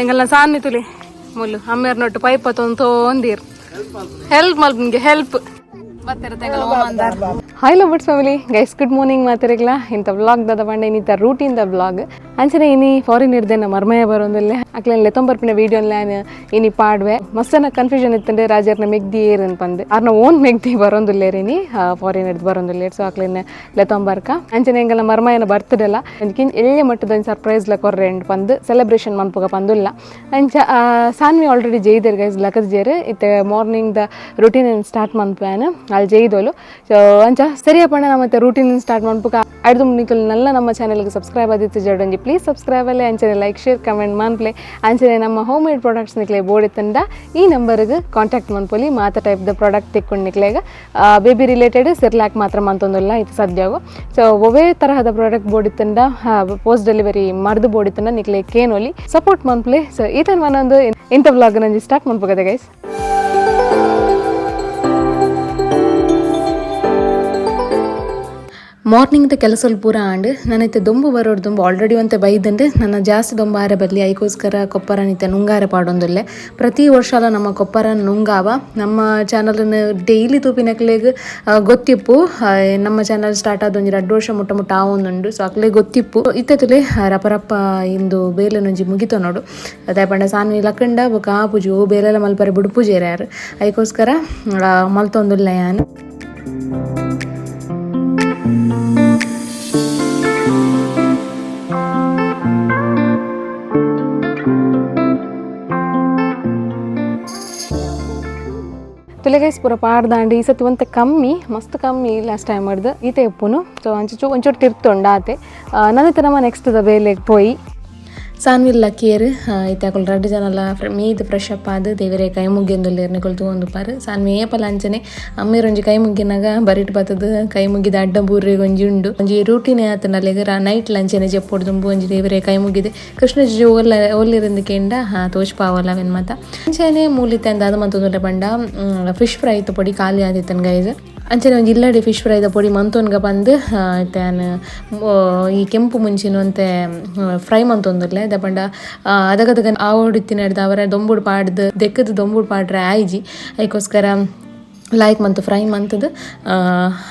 ಎಂಗಲ್ನ ಸಾನ್ನಿ ತುಲೆ ಮುಲ್ಲು ಅಮ್ಮೇರ್ ನೊಟ್ಟು ಪೈಪ ತೊಂದೀರ್ ಹೆಲ್ಪ್ ಮಲ್ಪನಿಗೆ help. Hi love birds family guys, good morning ಮಾತಿರಗ್ಲ. ಇಂಥ ವ್ಲಾಗ್ ದಾದ ಪಂಡ ಇನ್ನಿತ ರೂಟೀನ್ the vlog. ಅಂಚನೆ ಇನಿ ಫಾರಿನ್ ಇರ್ದೆ ಮರ್ಮಯ ಬರೋದಿಲ್ಲ ಅಕ್ಲೆ ಲೆತ್ತೊಂಬರ್ಪಿನ ವೀಡಿಯೋ ಲ್ಯಾನ್ ಇನಿ ಪಾಡ್ವೆ. ಮಸ್ತನ ಕನ್ಫ್ಯೂಷನ್ ಇತ್ತಂಡೆ ರಾಜರ್ನ ಮೆಗ್ದಿ ಏರ್ ಪಂದ್ ಆರ್ನ ಓನ್ ಮೆಗ್ದಿ ಬರೋದಿಲ್ಲೇರ್ ಇನಿ ಫಾರಿನ್ ಹಿಡ್ದು ಬರೋದಿಲ್ಲ. ಸೊ ಅಕ್ಲೆನ ಲೆತ್ತೊಂಬರ್ಕ. ಅಂಚನೆ ಎಂಗಲ ಮರ್ಮಯನ ಬರ್ತದಲ್ಲ ಅಂಚಿನ ಎಳ್ಳೆ ಮಟ್ಟದ ಒಂಜಿ ಸರ್ಪ್ರೈಸ್ ಲ ಕೊರ್ರೆ ಪಂದ್ ಸೆಲೆಬ್ರೇಷನ್ ಮನ್ಪುಗ ಪಂದುಲ್ಲ. ಅಂಚ ಸಾನ್ವಿ ಆಲ್ರೆಡಿ ಜೈದರ್ ಗೈಸ್, ಲಕದ ಜೇರು ಇತ್ತೆ morning the routine start ಮನ್ಪುಯಾನ ಅಲ್ಲಿ ಜೈದೋಲು. ಸೊ ಅಂಚ ಸರಿಯಪ್ಪಣ್ಣ ನಮ್ಮ ಮತ್ತೆ ರೂಟೀನ್ ಸ್ಟಾರ್ಟ್ ಮನ್ಪುಗ. ಅಡ್ದು ನಿಕಲ್ ನಲ್ಲ ನಮ್ಮ ಚಾನೆಲ್ಗೆ ಸಬ್ಸ್ಕ್ರೈಬ್ ಆದಿತ್ತು ಜಡೊಂಜಿ ಪ್ಲೀಸ್ ಸಬ್ಸ್ಕ್ರೈಬ್ ಅಲ್ಲೇ. ಅಂಚನೆ like share comment ಮನ್ಪ್ಲೆ. ಅಂಚನೆ ನಮ್ಮ ಹೋಮ್ ಮೇಡ್ ಪ್ರಾಡಕ್ಟ್ಸ್ ನಿಕ್ಲೆ ಬೋರ್ಡ್ ತಂಡ ಈ ನಂಬರ್ಗೆ ಕಾಂಟ್ಯಾಕ್ಟ್ ಮನ್ಪೊಲಿ. ಮಾತ type the product ತಿಕ್ಕೊಂಡು ನಿಕ್ಲೆಗ ಬೇಬಿ ರಿಲೇಟೆಡ್ ಸಿರ್ಲಾಕ್ ಮಾತ್ರ ಮಂತೊಂದಿಲ್ಲ ಇದು ಸದ್ಯಾಗು. ಸೊ ಒವೇ ತರಹದ ಪ್ರಾಡಕ್ಟ್ ಬೋರ್ಡ್ ತಂಡ ಪೋಸ್ಟ್ ಡೆಲಿವರಿ ಮರ್ದು ಬೋರ್ಡ್ ತಂಡ ನಿಕ್ಲೆ ಕೇನೋಲಿ ಸಪೋರ್ಟ್ ಮನ್ಪ್ಲೆ. ಸೊ ಈತನ್ ಮನೊಂದು ಇಂಥ ವ್ಲಾಗ್ ನಂಜಿ ಸ್ಟಾರ್ಟ್ ಮನ್ಪುಗದೆ ಗೈಸ್. ಮಾರ್ನಿಂಗ್ದ ಕೆಲಸ ಪೂರ ಆಂಡ್ ನಾನೈತೆ ದೊಂಬು ಬರೋಡು ದೊಂಬು ಆಲ್ರೆಡಿ ಒಂತೆ ಬೈದಂಡೆ ನನ್ನ ಜಾಸ್ತಿ ದೊಂಬು ಆರೆ ಬರಲಿ ಐಕೋಸ್ಕರ ಕೊಪ್ಪರ ನಿತ್ಯ ನುಂಗಾರೆ ಪಾಡೊಂದುಲ್ಲೆ. ಪ್ರತಿ ವರ್ಷಲ ನಮ್ಮ ಕೊಪ್ಪರ ನುಂಗಾವ. ನಮ್ಮ ಚಾನಲನ್ನು ಡೈಲಿ ತೂಪಿನಕ್ಲೆಗ್ ಗೊತ್ತಿಪ್ಪು. ನಮ್ಮ ಚಾನಲ್ ಸ್ಟಾರ್ಟ್ ಆದ ಒಂಜಿ 2 ವರ್ಷ ಮುಟ್ಟ ಮುಟ್ಟ ಆವೊಂದುಂಡು. ಸೊ ಅಕ್ಲೆ ಗೊತ್ತಿಪ್ಪು. ಇತ್ತತುಲೆ ರಪ ರಪ್ಪ ಇಂದು ಬೇಲೆನೊಂಜಿ ಮುಗಿತ ನೋಡು. ಅದೇ ಪಂಡ ಸಾನ್ವಿ ಲಕ್ಕಂಡ ಬೊಕ ಆ ಪೂಜೆ ಓ ಬೇಲೆಲ ಮಲ್ಪರೆ ಬುಡುಪೂಜೆ ಯಾರು ಐಕೋಸ್ಕರ ಮಲ್ತೊಂದುಲ್ಲ ಯಾನ್. ತುಲೆಗೈಸ್ ಪೂರ ಪಾಡ್ದಾಂಡು ಈ ಸತಿ ಒಂತೆ ಕಮ್ಮಿ, ಮಸ್ತ್ ಕಮ್ಮಿ ಲಾಸ್ಟ್ ಟೈಮ್ ಮಾಡ್ದು ಈತೆ ಉಪ್ಪುನು. ಸೊ ಅಂಚು ಒಂಚೂರು ತಿರ್ತುಂಡು ಆತೆ. ನನ್ನ ನಮ್ಮ ನೆಕ್ಸ್ಟ್ the ಬೇಲೆಗೆ ಪೋಯಿ. ಸಾನ್ವಿಲ್ ಲಕ್ಕಿಯರು ಇತ್ತೆ ಅಕುಲು ರಡ್ಡ್ ಜನಲ ಮೀದ್ ಫ್ರೆಶ್ ಅಪ್ ಆದ್ ದೇವರೇ ಕೈ ಮುಗಿಯೊಂದುಲ್ಲೆರ್. ನಿಕುಲು ತೂವೊಂದುಪ್ಪರ್. ಸಾನ್ವಿ ಏಪಲ ಅಂಚನೆ ಅಮ್ಮೆರ್ ಒಂಜಿ ಕೈ ಮುಗ್ಗಿನಾಗ ಬರಿಟ್ ಬತ್ತದ್ ಕೈ ಮುಗಿದ ಅಡ್ಡ ಬೂರ್ರೆಗ್ ಒಂಜಿ ಉಂಡು ಒಂಜಿ ರೂಟೀನ್ ಆತುಂಡ ಅಲೆಗ್. ನೈಟ್ ಲಂಚನೆ ಜೆಪ್ಪೊಡು ದುಂಬು ಒಂಜಿ ದೇವರೇ ಕೈ ಮುಗಿದೆ ಕೃಷ್ಣ ಜಿ ಓಲ್ಲ ಓಲ್ಲಿರಂದು ಕೇಂಡ ತೋಜ್ಪಾವಲ್ಲ ಅವೆನ್ ಮಾತ. ಅಂಚನೆ ಮೂಲಿತ್ತೆ ಅಂದಾದ ಮಂತೊಂದುಲ್ಲೆ ಪಂಡ ಫಿಶ್ ಫ್ರೈ ಪೊಡಿ ಖಾಲಿ ಆದಿತ್ತನ್ ಗೈಸ್. ಅಂಚನೆ ಒಂಜಿ ಇಲ್ಲಡೆ ಫಿಶ್ ಫ್ರೈದ ಪೊಡಿ ಮಂತೊನ್ಗ ಪಂದ್ ಇತ್ತೆ ಯಾನ್ ಈ ಕೆಂಪು ಮುಂಚಿನ ಒಂತೆ ಫ್ರೈ ಮಂತೊಂದುಲ್ಲೆ. ದಾಯೆ ಪಂಡ ಅದಗದಗ ಆವೊಡಿತ್ತಿನಡ್ದ್ ಅವರ ದೊಂಬುಡು ಪಾಡ್ದ್ ದೆಕ್ಕದ ದೊಂಬುಡು ಪಾಡ್ರೆ ಆಯ್ಜಿ. ಐಕೋಸ್ಕರ ಲಾಯ್ಕ್ ಮಂತು ಫ್ರೈ ಮಂತುದು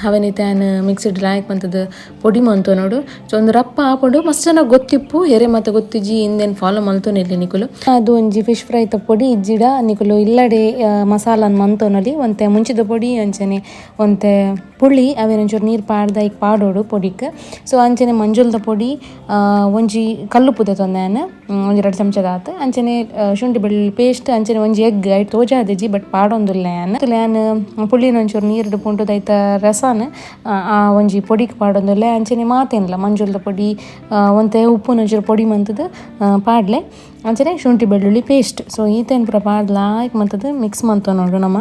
ಅವೆನಿತ್ತೆ ಯಾನ್ ಮಿಕ್ಸಿಡ್ ಲಾಯ್ಕ್ ಮಂತುದು ಪೊಡಿ ಮಂತೊನೊಡು. ಸೊ ಒಂದು ರಪ್ಪ ಆಪುಂಡು. ಮಸ್ತ್ ಜನ ಗೊತ್ತಿಪ್ಪು ಎರೆ ಮಾತ ಗೊತ್ತಿಜ್ಜಿ ಇಂದೆನ್ ಫಾಲೋ ಮಲ್ತೊನಿಲ್ಲೆ ನಿಕುಲು. ಅದು ಒಂಜಿ ಫಿಶ್ ಫ್ರೈ ತ ಪೊಡಿ ಇಜ್ಜಿಡ ನಿಕುಲು ಇಲ್ಲಡೆ ಮಸಾಲನ್ ಮಂತೊನೊಲಿ. ಒಂತೆ ಮುಂಚಿದ ಪೊಡಿ ಅಂಚನೆ ಒಂತೆ ಪುಳಿ ಅವೆನ್ ಒಂಚೂರು ನೀರು ಪಾಡ್ದ್ ಐಕ್ ಪಾಡೊಡು ಪೊಡಿಕ್. ಸೊ ಅಂಚನೆ ಮಂಜೊಲ್ದ ಪೊಡಿ ಒಂಜಿ ಕಲ್ಲುಪ್ಪು ದೆತೊಂದೆ ಯಾನ್ ಒಂಜಿ 2 ಚಮಚದಾತ್. ಅಂಚನೆ ಶುಂಠಿ ಬೆಳ್ಳುಳ್ಳಿ ಪೇಸ್ಟ್ ಅಂಚನೆ ಒಂಜಿ ಎಗ್ ಐಟ್ ತೋಜಾದಿಜಿ ಬಟ್ ಪಾಡೊಂದುಲ್ಲೆ ಯಾನ್. ಯಾನ್ ಪುಳಿನ ಒಂಚೂರು ನೀರ್ಡ್ ಪುಂಟುದ ಐತ ರಸನ್ ಆ ಒಂಜಿ ಪೊಡಿಕ್ ಪಾಡೊಂದುಲ್ಲೆ. ಅಂಚನೆ ಮಾತೇನ್ಲ ಮಂಜೊಲ್ದ ಪೊಡಿ ಒಂತೆ ಉಪ್ಪುನ ಒಂಚೂರು ಪೊಡಿ ಮಂತುದು ಪಾಡ್ಲೆ. ಅಂಚನೆ ಶುಂಠಿ ಬೆಳ್ಳುಳ್ಳಿ ಪೇಸ್ಟ್. ಸೊ ಈತೇನ್ ಪೂರ ಪಾಡ್ದ್ ಲಾಯ್ಕ್ ಮಂತುದು ಮಿಕ್ಸ್ ಮಂತೊನೊಡು ನಮ.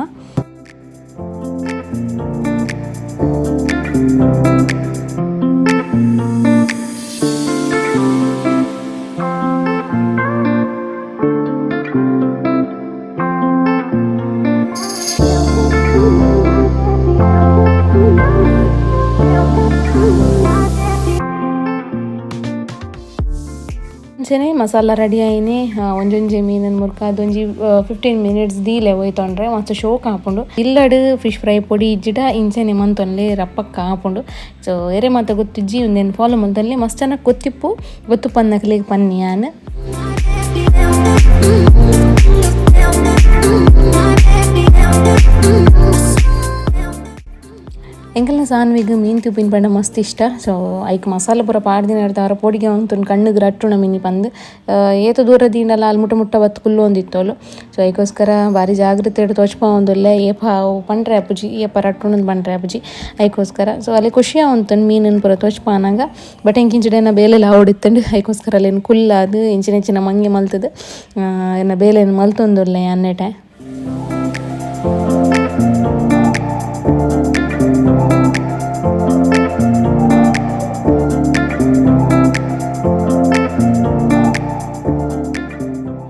ಅಂಚನೆ ಮಸಾಲ ರೆಡಿ ಆಯಿನಿ. ಒಂಜೊಂಜಿ ಮೀನನ್ ಮುರ್ಕಾದ್ ಒಂಜಿ 15 ಮಿನಿಟ್ಸ್ ದೀಲೆ ಒಯ್ತೊಂಡ್ರೆ ಮಸ್ತ್ ಶೋಕ್ ಆಪುಂಡು. ಇಲ್ಲಡ್ ಫಿಶ್ ಫ್ರೈ ಪೊಡಿ ಇಜ್ಜಿಡ ಇಂಚನೆ ಮಂತೊನ್ಲೆ ರಪ್ಪಕ್ಕ ಆಪುಂಡು. ಸೊ ಎರೆ ಮಾತ ಗೊತ್ತಿಜ್ಜಿ ಉಂದೆನ್ ಫಾಲೋ ಮಂತೊನ್ಲೆ. ಮಸ್ತ್ ಜನ ಗೊತ್ತಿಪ್ಪು ಗೊತ್ತು ಪನ್ನಕ್ಲೆಗ್ ಪನ್ನಿ ಯಾನ್. ಎಂಕಲ್ನ ಸಾನ್ವಿಗ್ ಮೀನ್ ತೂಪಿನ ಪಂಡ ಮಸ್ತ್ ಇಷ್ಟ. ಸೊ ಐಕ್ ಮಸಾಲೆ ಪೂರ ಪಾಡ್ದಿನ ಅವರ ಪೊಡಿಗೆ ಉಂತುಂಡು ಕಣ್ಣುಗ್ ರಟ್ಟುಣ ಮಿನಿ ಪಂದ್ ಏತ ದೂರ ದೀಂಡಲ ಅಲ್ಲಿ ಮುಟ್ಟ ಮುಟ್ಟ ಬತ್ತು ಕುಲ್ಲೊಂದಿತ್ತೋಲು. ಸೊ ಐಕೋಸ್ಕರ ಬಾರಿ ಜಾಗ್ರತೆ ತೋಚ್ಪಾವೊಂದುಲ್ಲೆ. ಏಪ ಪಂಡ್ರೆ ಅಪ್ಪುಜಿ ಏಪ ರಟ್ಟುಣಂದು ಪಂಡ್ರೆ ಅಪ್ಪುಜಿ ಐಕೋಸ್ಕರ. ಸೊ ಅಲ್ಲಿ ಖುಷಿ ಉಂತುಂಡು ಮೀನನ್ನು ಪೂರ ತೋಚ್ಪಾನಾಗ. ಬಟ್ ಎಂಕಿಂಚಿಡ ಬೇಲೆಲ ಓಡಿತ್ತಂಡು ಐಕೋಸ್ಕರ ಅಲ್ಲೇನು ಕುಲ್ಲಾದ್ ಇಂಚಿನ ಇಂಚಿನ ಮಂಗೆ ಮಲ್ತದು ಎನ್ನ ಬೇಲೆನ್ ಮಲ್ತೊಂದುಲ್ಲೆ ಅನ್ನೆಟೆ.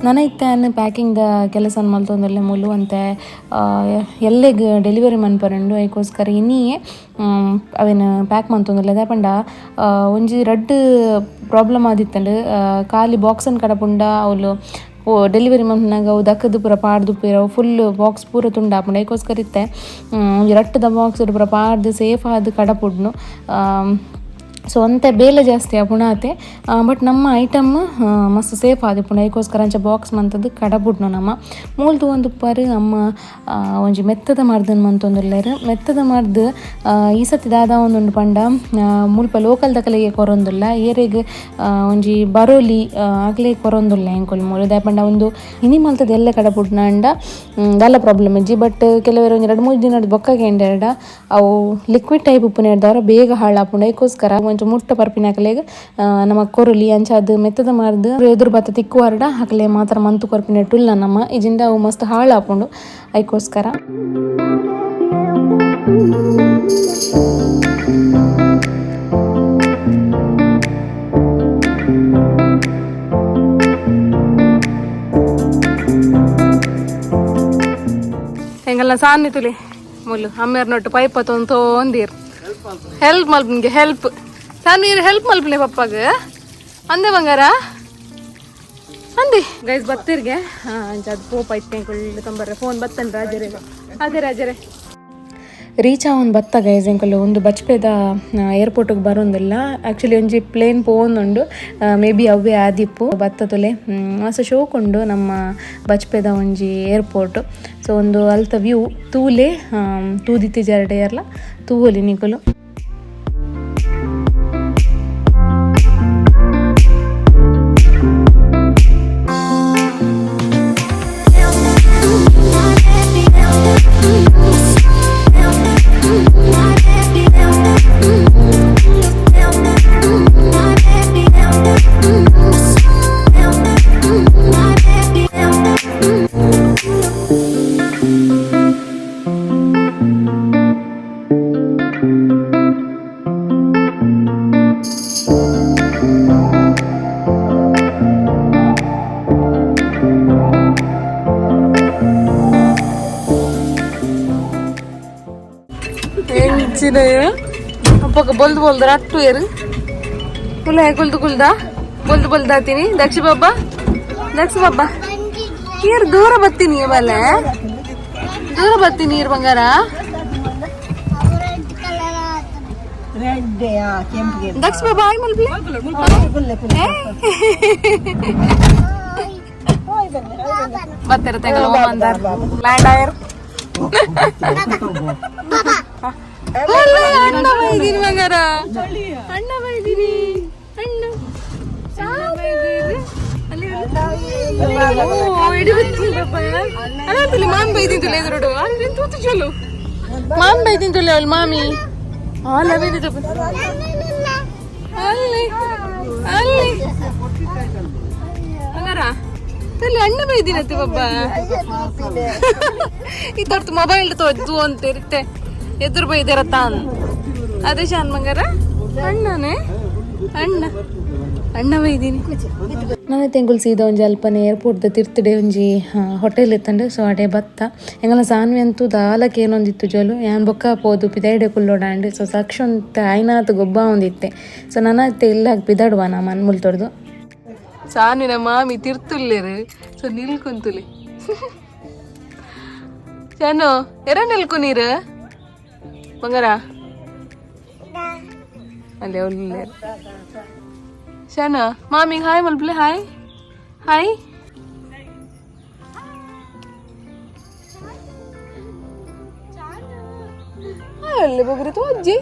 ನನ ಇತ್ತೆ ಪ್ಯಾಕಿಂಗ್ ದ ಕೆಲಸ ಮಲ್ತೊಂದುಲ್ಲೆ ಮೂಲು ಒಂತೆ ಎಲ್ಲೆಗ್ ಡೆಲಿವರಿ ಮನ್ಪರುಂಡು. ಐಕೋಸ್ಕರ ಇನಿಯೇ ಅವೆನ್ ಪ್ಯಾಕ್ ಮಂತೊಂದುಲ್ಲೆ. ದಾಯೆ ಪಂಡ ಒಂಜಿ ರಡ್ಡ್ ಪ್ರಾಬ್ಲಮ್ ಆದಿತ್ತಂಡ್. ಖಾಲಿ ಬಾಕ್ಸ್ ನ್ ಕಡಪುಂಡ ಅವ್ಲು ಡೆಲಿವರಿ ಮನ್ಪುನಗ ಅವು ದಕ್ಕದ್ ಪೂರ ಪಾಡ್ದು ಪೂರ ಫುಲ್ ಬಾಕ್ಸ್ ಪೂರ ತುಂಡಾಪುಂಡು. ಐಕೋಸ್ಕರ ಇತ್ತೆ ಒಂಜಿ ರಟ್ಟದ ಬಾಕ್ಸ್ ಪೂರ ಪಾಡ್ದು ಸೇಫ್ ಆದ್ ಕಡಪುಡ್ನು. ಸೊ ಒಂತೆ ಬೇಲೆ ಜಾಸ್ತಿ ಆಪುಂಡು ಆತೆ, ಬಟ್ ನಮ್ಮ ಐಟಮ್ ಮಸ್ತ್ ಸೇಫ್ ಆದಿಪ್ಪುಂಡು. ಐಕೋಸ್ಕರ ಅಂಚ ಬಾಕ್ಸ್ ಮಂತದ್ದು ಕಡಪುಡ್ನು. ನಮ್ಮ ಮೂಲು ತೂವೊಂದುಪ್ಪರ್ ಅಮ್ಮ ಒಂಜಿ ಮೆತ್ತದ ಮರ್ದನ್ ಮಂತೊಂದುಲ್ಲೆರ್. ಮೆತ್ತದ ಮರ್ದ್ ಈ ಸತಿ ದಾದ ಒಂದುಂಡು ಪಂಡ ಮುಲ್ಪ ಲೋಕಲ್ ದಕಲೆಗೆ ಕೊರೊಂದುಲ್ಲ, ಏರೆಗ್ ಒಂಜಿ ಬರೋಲಿ ಅಕ್ಲೆಗ್ ಕೊರೊಂದುಲ್ಲ ಎಂಕುಲು ಮೂಲು. ದಾಯೆ ಪಂಡ ಒಂದು ಇನಿ ಮಲ್ತದ ಎಲ್ಲೆ ಕಡಪುಡ್ನಾಂಡ ದಾಲ ಪ್ರಾಬ್ಲಮ್ ಇಜ್ಜಿ. ಬಟ್ ಕೆಲವೆರ್ ಒಂಜಿ ರಡ್ಡ್ ಮೂಜಿ ದಿನದ ಬೊಕ್ಕ ಕೇಂಡೆರ್ಡ ಅವು ಲಿಕ್ವಿಡ್ ಟೈಪ್ ಉಪ್ಪುನೆರ್ದಾವರ ಬೇಗ ಹಾಳಾಪುಂಡು. ಐಕೋಸ್ಕರ ಒಂಚ ಮುಟ್ಟ ಪರ್ಪಿನಕಲೆಗ್ ನಮಕ್ ಕೊರೊಲಿ. ಅಂಚ ಅದು ಮೆತ್ತದ ಮರ್ದ್ ಎದುರು ಬತ್ತ ತಿಕ್ಕುವರ್ಡ ಅಕಲೆ ಮಾತ್ರ ಮಂತು ಕೊರ್ಪಿನೆಟ್ಟುಲ್ಲ ನಮ್ಮ, ಇಜಿಂಡ ಅವು ಮಸ್ತ್ ಹಾಳಾಪುಂಡು. ಐಕೋಸ್ಕರ ಎಂಗಲ್ನ ಸಾನ್ನಿ ತುಲಿ ಮುಲ್ಲು ಅಮ್ಮೇರ್ nut pipe ತೊಂದೀರ್ help ಮಲ್ಪನಿಗೆ help ಸಾನ್ವೀರ್ help ಮಲ್ಪನೆ ಪಪ್ಪಾಗ ಅಂದೆ ಬಂಗಾರ ಅಂದೆ. ಗೈಸ್ ಬತ್ತಿರ್ಗೆ ಅಂಚ ಅದು ಪೋಪ ಇತ್ತೆ ಕುಳ್ಳು ತಂಬರ್ರೆ ಫೋನ್ ಬತ್ತನ್ ರಾಜರೇ. ಅದೇ ರಾಜರೇ ರೀಚ್ ಆವೊಂದು ಬತ್ತ ಗೈಸ್. ಎಂಕುಲು ಒಂದು ಬಚ್ಪೆದ ಏರ್ಪೋರ್ಟ್ಗೆ ಬರೋಂದಿಲ್ಲ. ಆ್ಯಕ್ಚುಲಿ ಒಂಜಿ ಪ್ಲೇನ್ ಪೋವೊಂದುಂಡು, ಮೇ ಬಿ ಅವ್ವೇ ಆದಿಪ್ಪು. ಬತ್ತ ತುಲೆ ಮಸ್ತ್ ಶೋಕ್ ಉಂಡು ನಮ್ಮ ಬಚ್ಪೆದ ಒಂಜಿ ಏರ್ಪೋರ್ಟ್. ಸೊ ಒಂದು ಅಲ್ತ ವ್ಯೂ ತೂಲೆ ತೂದಿತ್ತಿ ಜರಡೆ ಏರ್ಲ ತೂವೊಲಿ ನಿಕುಲು. ಎಂಚಿನ ಅಪ್ಪಕ ಬೊಲ್ದು ಬೊಲ್ದು ರಟ್ಟು ಏರು ಕುಲ ಕುಲ್ದು ಕುಲ್ದ ಬೊಲ್ದು ಬೊಲ್ದು ಆತೀನಿ. ದಕ್ಷ ಬಾಬಾ ದಕ್ಷ ಬಾಬಾ ಏರ್ ದೂರ ಬರ್ತೀನಿ, ಬಲೆ ದೂರ ಬರ್ತೀನಿ ನೀರು ಬಂಗಾರ. ದಕ್ಷ ಬಾಬಾ ಹಾಯ್ ಮಲ್ಪಲೆ ಬರ್ತಾರೆ ಲ್ಯಾಂಡ್ ಆಯರ್. ಅಣ್ಣ ಬೈದೀನಿ ಬಂಗಾರ, ಅಣ್ಣ ಬೈದೀನಿ, ಅಣ್ಣ ಮಾಮಿ ಬೈದೀನಿ ತುಲೆ ಎದುರುಡು ಅಲ್ಲಿ ತೂತು ಚಲು ಮಾಮಿ ಬೈದೀನಿ ತುಲೆ ಅಲ್ಲಿ ಮಾಮಿ ಹಾಲ ಬೈದಿ ಅಲ್ಲಿ ಅಲ್ಲಿ ಬಂಗಾರ ತಲೆ ಅಣ್ಣ ಬೈದಿನತ್ತೆ ಬಬ್ಬ. ಈ ತರ್ತು ಮೊಬೈಲ್ ತೋದ್ದು ಅಂತ ಇರುತ್ತೆ ಎದುರು ಬೈದಿರ ತಾನ್ ಅದೇ ಶಾನ್ ಬಂಗಾರ ಅಣ್ಣನೇ ಅಣ್ಣ ಅಣ್ಣ ಬೈದೀನಿ. ನಾನು ತೆಂಗುಲ್ ಸೀದಾ ಒಂಜಿ ಅಲ್ಪನೆ ಏರ್ಪೋರ್ಟ್ ತಿರ್ತುಡೆ ಒಂಜಿ ಹೋಟೆಲ್ ಇತ್ತಂಡು. ಸೊ ಅಡೆ ಬತ್ತ ಎಂಗಲ ಸಾನ್ವಿ ಅಂತೂ ದಾಲಕ್ಕೆ ಏನೊಂದಿತ್ತು ಜೋಲು ಯಾನ್ ಬೊಕ್ಕ ಪೋದು ಪಿದಾಯ್ಡೆ ಕುಲ್ಲೋಡಾಂಡ್. ಸೊ ಸಾಕ್ಷಂತ ಆಯ್ನಾತ್ ಗೊಬ್ಬ ಒಂದಿತ್ತೆ. ಸೊ ನನ್ನ ಇಲ್ಲ ಪಿದಾಡುವ ನಾ ಮನ್ಮುಲ್ ತೊಡ್ದು ಸಾನಿನ ಮಾಮಿ ತಿರ್ತುಲ್ಲೇರು. ಸೊ ನಿಲ್ಕುಂತುಲಿ ಶಾನು ಎರ ನಿಲ್ಕು ನೀರು ಬಂಗಾರ ಅಲ್ಲಿ ಒಳ್ಳೆ ಶಾನ ಮಾಮಿಗೆ ಹಾಯ್ ಮಲ್ಪಲೆ ಹಾಯ್ ಹಾಯ್ ಅಲ್ಲಿ ಬಗ್ರಿ ತೋ ಅಜ್ಜಿ.